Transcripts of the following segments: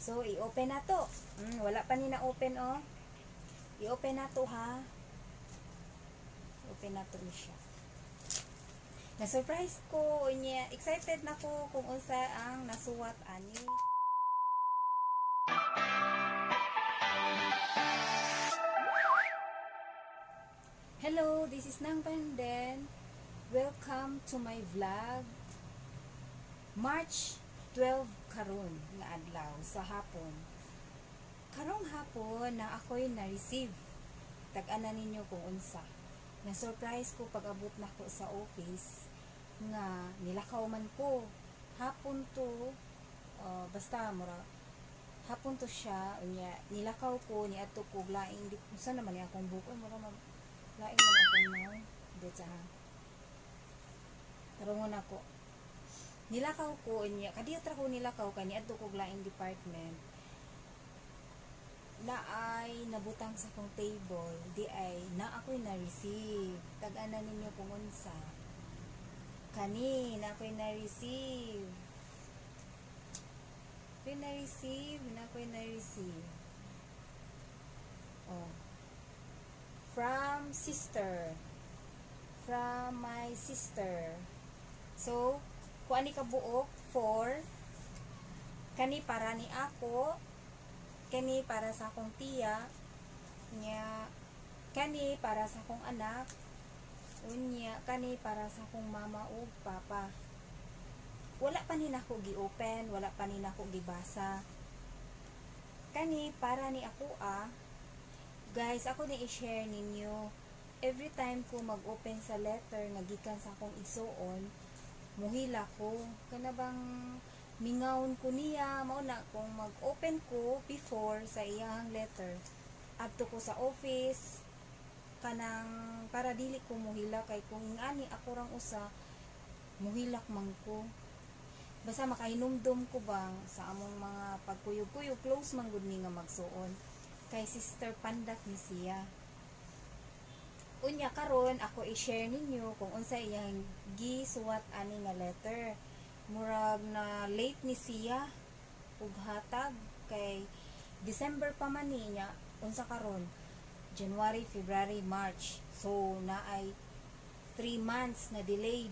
So, i-open na to. Wala pa ni na-open, oh. I-open na to, ha. Open na to ni siya. Na-surprise ko, unya, excited na ko kung unsa ang nasuwat ani. Hello, this is Nang Panden. Welcome to my vlog. March 12 karon nga adlaw sa hapon. Karong hapon na ako'y na-receive. Tag-ana ninyo kung unsa. Na-surprise ko pag-abot nako sa office nga nilakaw man ko. Hapon to, basta mura hapon to siya, unya nilakaw ko niadto ko laing di unsa naman ni akong buko, mura mag laing man akong now. Dito ha. Tarungon ako. Nilakaw ko unya kadiyot ra ko nilakaw kay niadto ko laing department. Na ay nabutang sa akong table, di ay na ako'y na-receive. Tag-ana ninyo kung unsa. Kani, na ako'y na-receive. Ako'y na-receive, na ako'y na-receive. Oh. From sister. From my sister. So, kuha ni kabuok, 4. Kani para ni ako. Kani para sa akong tiya, nya kani para sa akong anak, unya kani para sa akong mama ug papa. Wala pa ni nako gi-open, wala pa ni nako gibasa. Kani para ni ako ah. Guys, ako ni i-share ninyo. Every time ko mag-open sa letter nga gikan sa akong igsuon, muhila ko. Kana bang mingawon ko niya, mao na kung mag-open ko before sa iyang letter, adto ko sa office kanang para dili ko muhila, kay kung ingani ako rang usa muhilak man ko. Basta makahinumdum ko bang sa among mga pagkuyog-kuyog, close man gud ni nga magsuon kay Sister Pandak ni siya. Unya karon ako i-share ninyo kung unsa iyang gisuwat ani nga letter. Murag na late ni siya ug hatag kay December pa man niya, unsa karon, January, February, March, so naay 3 months na delayed.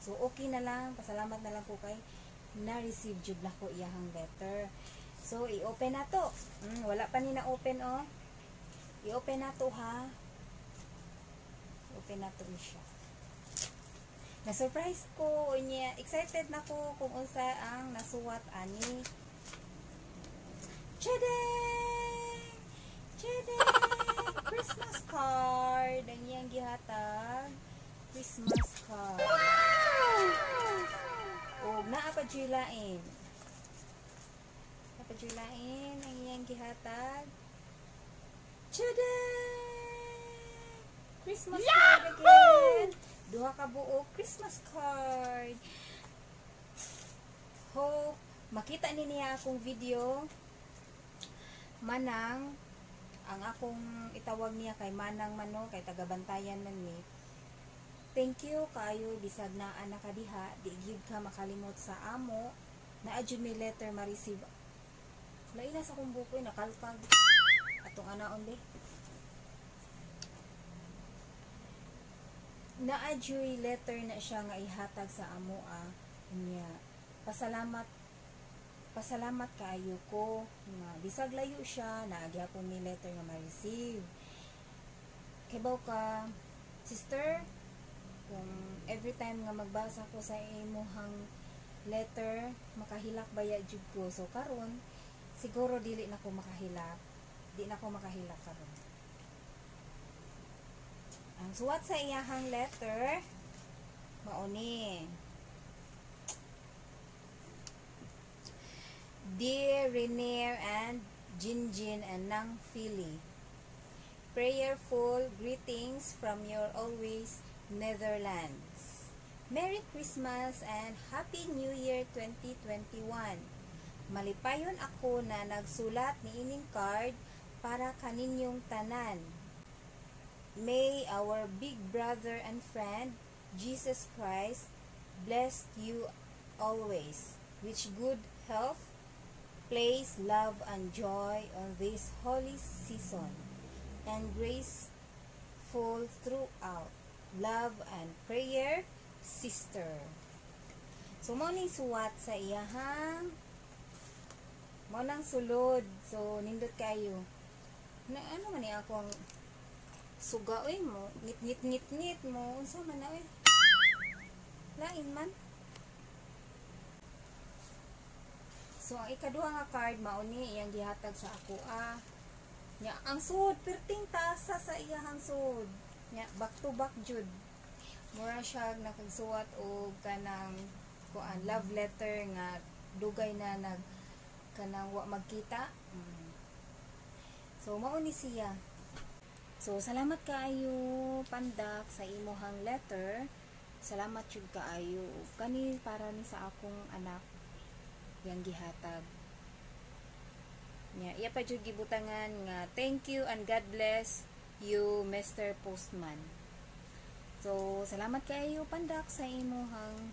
So okay na lang, pasalamat na lang ko kay na-receive jud nako iyahang letter. So i-open na to. Wala pa ni na-open, oh. I-open na to, ha. Open na to ni siya. Na-surprise ko, unya, excited na ko kung unsa ang nasuwat ani. Tadang! Tadang! Christmas card! Ang iyang gihatag. Christmas card. Wow! Og naa pa juy lain. Naa pa juy lain ang iyang gihatag. Tadang! Christmas card again! Duha ka buok Christmas card. Hope makita ni niya akong video. Manang ang akong itawag niya kay Manang Mano, kay taga-Bantayan man ni. Thank you kaayo bisag naa na ka diha, di gyud ka makalimot sa amo. Naa jud may letter ma-receive. Lain na sa akong bukoy nakalkag. Atong anaon be. Naa juy letter na siya nga ihatag sa amo ah. Nya pasalamat, pasalamat kaayo ko nga bisag layo siya, naa gyapon mi letter nga ma-receive. Kibaw ka, sister, kung every time nga magbasa ko sa imuhang letter, makahilak baya jud ko. So karon siguro dili na ko makahilak. Di na ko makahilak karon. Ang suwat sa iyahang letter mao ni. Dear Renier and Jinjin and Nang Philly, prayerful greetings from your always Netherlands. Merry Christmas and Happy New Year 2021. Malipayon ako na nagsulat niining card para kaninyong tanan. May our big brother and friend, Jesus Christ, bless you always with good health, Place love and joy on this holy season and graceful throughout. Love and prayer, sister. So, mao ning suwat sa iyahang, mao nang sulod. So, nindot kayo. Na ano man ni ako ang suga oy mo, ngit ngit ngit ngit mo, unsa man na oy? Lain man. So, ang ikaduha nga card mao ni iyang gihatag sa ako ah. Nya ang suod perting taasa sa iyahang suod. Nya back to back jud. Mura siya nakagsuwat og kanang kuan love letter nga dugay na nag kanang wa magkita. So mao ni siya. So salamat kaayo, Pandak, sa imuhang letter. Salamat jud kaayo. Kani para ni sa akong anak yang gihatag. Nya iya pa jud gibutangan nga "Thank you and God bless you, Mr. Postman." So salamat kaayo, Pandak, sa imuhang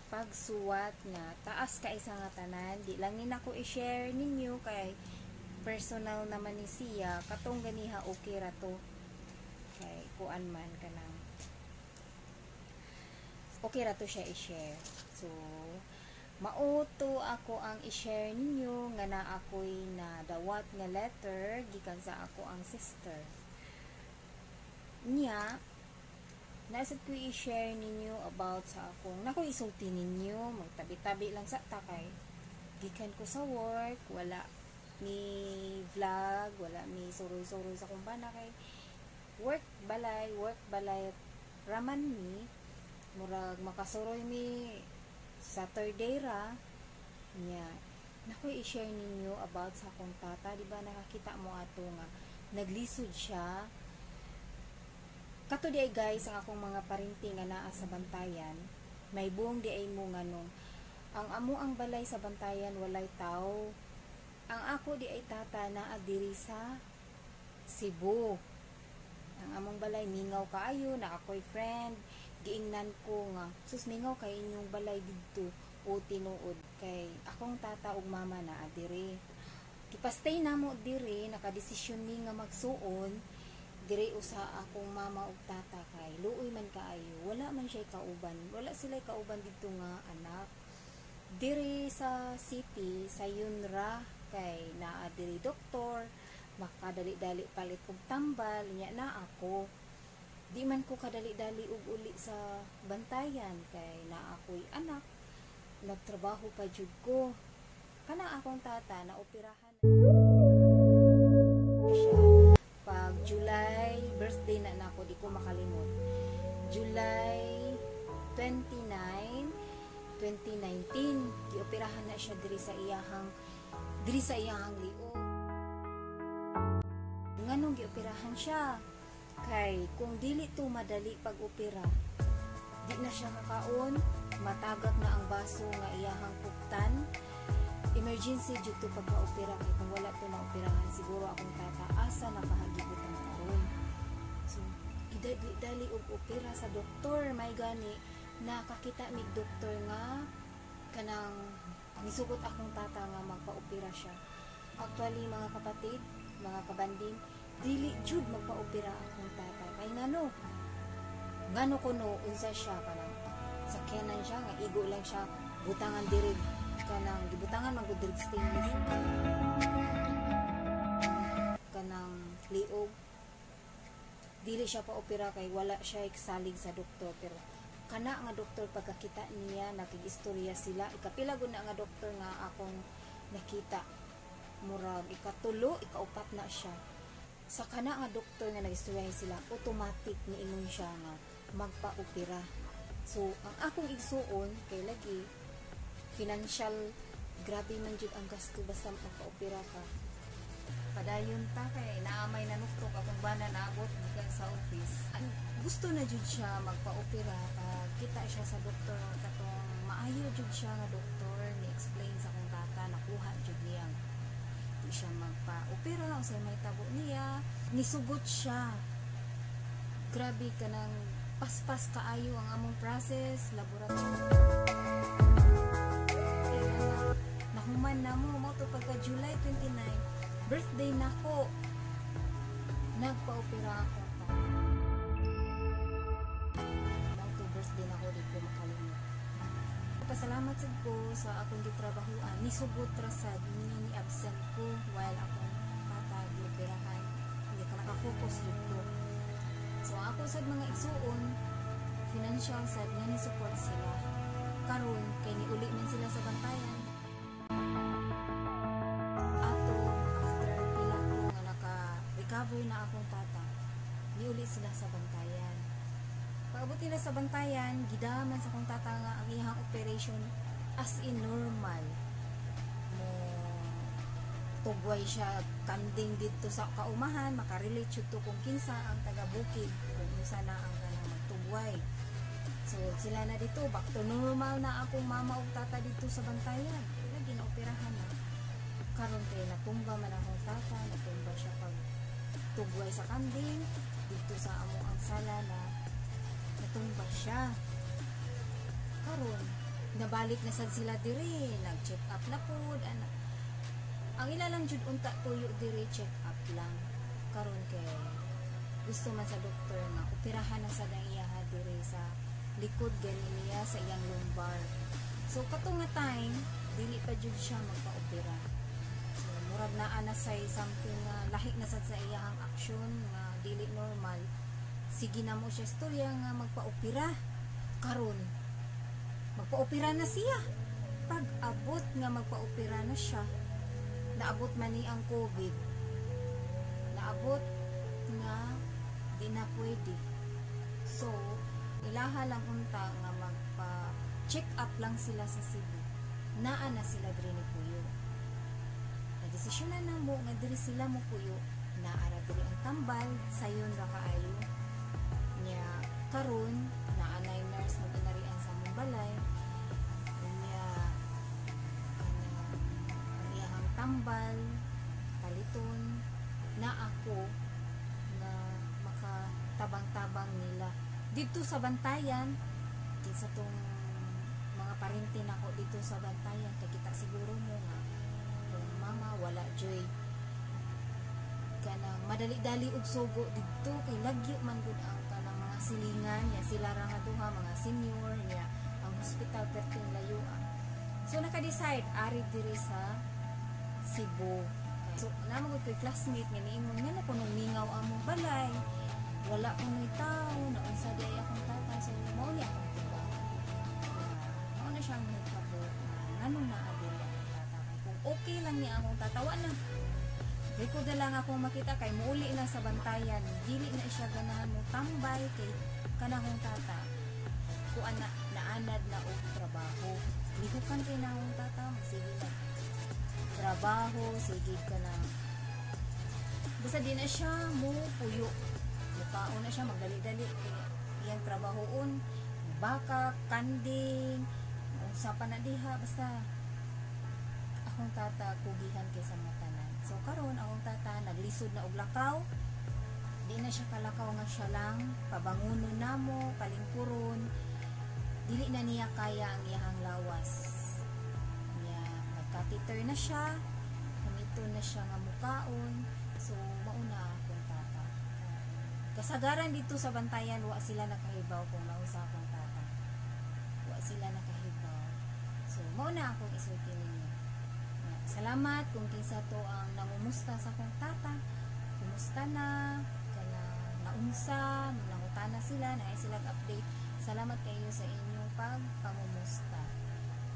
pagsuwat nga taas ka isa nga tanan. Di lang ni nako i-share ninyo kay personal naman ni siya. Katong ganiha okay ra to kay kuan man, kanang okay ra to siya i-share. So mao to ako ang i-share ninyo nga na ako'y nadawat nga letter gikan sa ako ang sister. Nya nasad ko i-share ninyo about sa akong nako isulti ninyo, magtabi-tabi lang sa takay gikan ko sa work, wala mi vlog, wala mi suroy-suroy sa akong bana kay work balay raman mi. Murag makasuroy mi Saturday ra. Nya nako i-share ninyo about sa akong tata. Di ba nakakita mo ato nga naglisod siya kato di ay, guys? Ang akong mga parinti nga naa sa Bantayan, may buong di ay mo nga nung ang amo ang balay sa Bantayan walay tao. Ang ako di ay tata naa diri sa Cebu. Ang among balay mingaw kaayo na ako'y friend giingnan ko nga, "Sus, mingaw kay inyong balay didto." O tinuod kay akong tata ug mama naa diri. Gipastay namo diri, nakadesisyon mi nga magsuon diri usa akong mama ug tata kay luoy man kaayo, wala man siya kauban, wala sila kauban didto nga anak diri sa city. Sa Yunra kay naa diri doktor, makadali-dali palit og tambal. Nya na ako, di man ko kadali-dali og uli sa Bantayan kay naa ako'y anak, nagtrabaho pa jud ko. Kana akong tata na operahan siya pag July, birthday na nako, di ko makalimot, July 29, 2019, gioperahan na siya diri sa iyahang liog. Nganong gioperahan siya? Kay kung dili to madali pag opera, di na siya kakaon, matagak na ang baso nga iyahang puptan. Emergency jud to pagka-opera kay kung wala to na operahan, siguro akong tata asa nakahagibutan karon. So gidali-dali og opera sa doktor. May gani nakakita mig doktor nga kanang nisugot akong tata nga magpa-opera siya. Actually, mga kapatid, mga kabanding, dili jud magpa-opera akong tata kay ngano kuno unsa siya, kanang sakyanan siya nga igo lang siya butangan diri, kanang gibutangan man gud diri stainless kanang liog. Dili siya pa opera kay wala siya salig sa doktor, pero kana nga doktor, pagkakita niya, nakig-istorya sila. Ikapila gud na nga doktor nga akong nakita, murag ikatulo, ikaupat na siya. Sa kana nga doktor nga nagistorya sila, automatic niingon siya nga magpa-opera. So ang akong igsuon kay lagi financial, grabe man jud ang gasto basta magpa-opera ka. Padayon ta kay naamay nanuktok akong bana, naabot gikan sa office. Gusto na jud siya magpa-opera. Pag kita siya sa doktor, katong maayo jud siya nga doktor, ni explain sa akong tata, nakuha jud niya di siya magpa-opera, unsay may tabo niya. Nisugot siya. Grabe kanang paspas kaayo ang among process, laboratory. Nahuman namo. Mao to pagka July 29, birthday nako, nagpa-opera akong tata. Mao to birthday nako, di ko makalimot. Pasalamat sad ko sa akong gitrabahuan. Nisugot ra sad ni ni absent ko while akong tata gioperahan. Hindi ka naka-focus jud ko. So ako sad mga igsuon, financial sad nga ni support sila. Karon kay niuli man sila sa Bantayan. Ato after pila ko nga naka-recover na akong tata, niuli sila sa Bantayan. Pag-abot nila sa Bantayan, gidaman sa akong tata nga ang iyang operation as in normal. Mo tugway siya kanding didto sa kaumahan, makarelate jud to kung kinsa ang taga bukid, kung unsa na ang kanang magtugway. So sila na dito, back to normal na akong mama ug tata dito sa Bantayan. Lagi na operahan na. Karon kay natumba man akong tata, natumba siya pag tugway sa kanding dito sa amo ang sala na natumba siya. Karon nabalik na sad sila diri, nag-check up na pud ana. Ang ila lang jud unta tuyo diri, check up lang. Karon kay gusto man sa doktor nga operahan na sad ang iyaha diri sa likod gani niya, sa iyang lumbar. So kato nga time, dili pa jud siya magpa-opera. So murag naa na say something nga lahi na sad sa iyahang aksyon nga dili normal. Sige na mo siya istorya nga magpa-opera. Karon magpa-opera na siya. Pag abot nga magpa-opera na siya, naabot man ni ang COVID. Naabot nga di na pwede. So ilaha lang unta nga magpa check up lang sila sa Cebu. Naa na sila diri ni puyo. Nadesisyonan na mo nga diri sila mo puyo. Naa ra diri ang tambal, sayon ra kaayo. Nya karon naa nay nurse mo ginarian sa among balay. Nya kanang ang iyahang tambal paliton na ako nga makatabang-tabang nila dito sa Bantayan. Kinsa tong mga parente nako dito sa Bantayan, kay kita siguro mo nga kung mama wala joy kanang madali-dali og sugo didto kay lagyo man gud ang kanang mga silingan niya, sila ra nga duha mga senior niya, ang hospital perting layo. So naka-decide ari diri sa Cebu. So naa man gud ko'y classmate nga niingon nga na kuno mingaw among balay, wala kuno'y tao, naunsa di ay akong tata. So mao ni akong tubag, mao na siyang nahitabo nganong naa diri akong tata, kay kung okay lang niya akong tata, wa na record na lang akong makita kay muuli na sa Bantayan, dili na siya ganahan mo tambay kay kanahong tata kuan na naanad na og trabaho. Lihukan kay na akong tata, sige na trabaho, sige ka na, basta di na siya mo puyo, mukaon na siya magdali-dali iyang trabahoon, baka kanding unsa pa na diha, basta akong tata kugihan kay sa mga tanan. So karon akong tata naglisod na og lakaw, di na siya kalakaw nga siya lang pabangunon namo, palingkuron, dili na niya kaya ang iyahang lawas. Niya nagkateter na siya, humito na siya nga mukaon. So mauna akong tata. Kasagaran dito sa Bantayan wa sila nakahibaw kung nausa akong tata. Wa sila nakahibaw. So mauna akong isulti ninyo. Salamat kung kinsa to ang nangumusta sa akong tata. Kumusta na, kana naunsa, nangutana sila, naay sila update. Salamat kayo sa inyong pagpangumusta.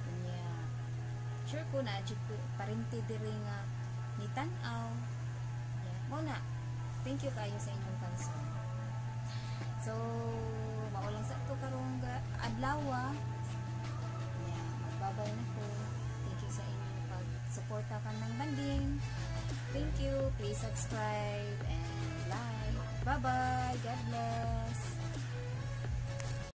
Unya, sure ko na jud ko parente diri nga ni tan-aw. Yeah, mao na. Thank you kayo sa inyong concern. So, mao lang sa to karong adlaw. Yeah, magbabay na ko. Thank you sa inyong pagsuporta kanang banding. Thank you. Please subscribe and like. Bye-bye. God bless.